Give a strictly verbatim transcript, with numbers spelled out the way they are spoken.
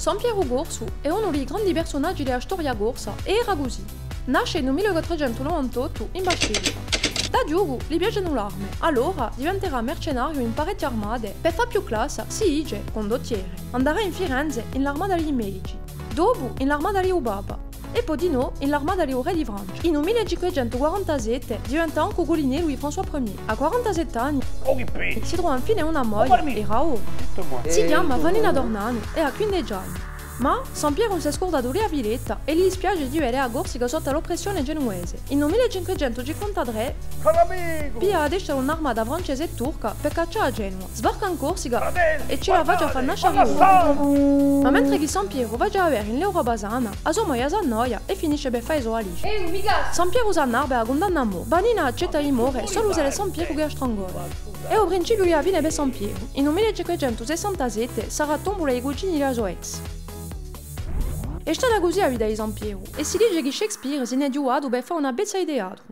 Sampieru Corsu hè unu di i grandi persunaggi di a storia corsa è era cusì. Nasce in u mille quattrucentu novantottu in Bastelica. Da chjucu li piacenu l'arme, allora diventerà mercenariu in parechje armate, per fà più classa, si dice, condottiere. Andarà in Firenze in l'armata di i Medici, dopu in l'armata di u Papa, è po dinò in l'armata di u Re di Francia. In u mille cinquecentu quarantasette diventa ancu culinellu di François Premier. À quarantasette anni, si trova infine una moglia, è Raò. Si chjama Vanina d'Ornano è hà quindeci anni. Ma Sampieru ùn s'hè scurdatu di a Filetta è li dispiace di vede a Corsica sottu à l'oppressione genuvese. In u mille cinquecentu cinquantatrè, piglia a testa d'un'armata francese è turca per caccià à Genova. Sbarca in Corsica è ci la face à fà nasce a rivolta. Ma mentre chì Sampieru face a guerra in l'Europa sana, a so moglia s'annoia è finisce per fà e so valisge. Sampieru s'annarba è a cundanna à morte. Vanina accetta di more solu s'ellu hè Sampieru chì a strangola. Hè u principiu di a fine per Sampieru. In u mille cinquecentu sessantasette sarà a tombula di i cugini di a so ex. Hè stata cusì a vita di Sampieru, è si dice chì Shakespeare si n'hè ghjuvatu per fà una pezza di teatru.